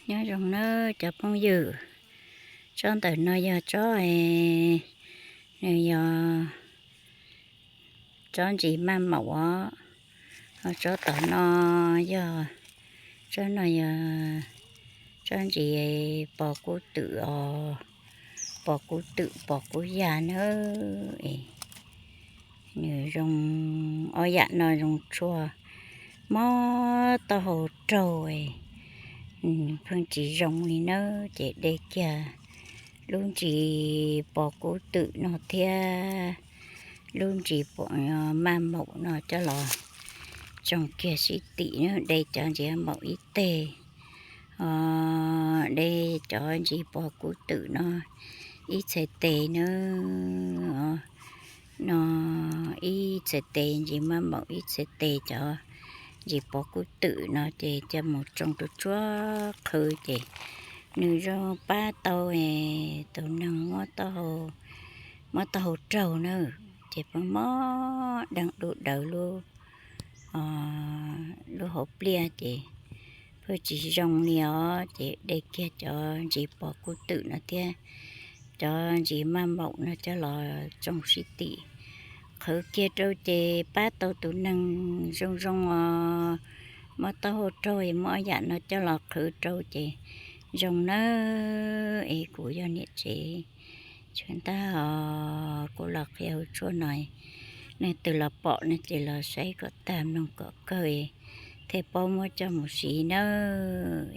Nyob zoo nawb cov phooj ywg, tsob ntawm no yog tsob, nws yog tsob ntsis maj maum os. Ho tsob tom no yog, tsob no yog tsob ntsis pos kub twm os, pos kub twm pos kub yaj nawb. Nws zoo, ob yam no zoo tshua, mob taub hau raug, pheej tsis zoo li nawb ces de kiag lub ntsis pos kub twm no thiab lub ntsis maj maum no coj los tsoo kiag sib tim nawb. De cov ntsis maum ib teg, de cov ntsis pos kub twm no ib txhais tes nawb. No ib txhais tes ntsis maj maum, ib txhais tes cov ntsis pos kub twm no ces coj mus tsoo rau tsuag qhwv ces nws zoo pab tau tus neeg mob taub hau raug na, ces pheej mob deeg dub dawv lub, lub hauv pliaj ces pheej tsis zoo li os. Ces de kiag cov ntsis pos kub twm no thiab cov ntsis maj maum no coj los tsoo sib tim qhwv kiag rau ces pab tau tus neeg zoo zoo os. Mob taub hau raug es muab ob yam no coj los qhwv rau ces zoo nawb. Es kuv yog niam tsev tshwj ntag os, kuv los qhia hauv tshuaj no, leej twg los pom no ces los saib kom tag mloog kom kawg thiaj paub muab coj mus siv nawb.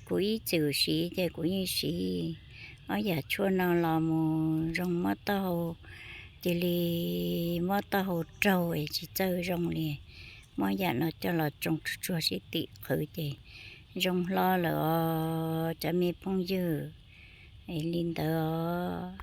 Kuv ib txwm siv ces kuv yeej siv ob yam tshuaj no los mus zoo mob taub hau, cia li mob taub hau raug es tsis txawj zoo li, muab yam no coj los tsoo tsuag tsuag sib tim qhwv ces zoo hlo lawm os cov me phooj ywg. Es li ntawd os.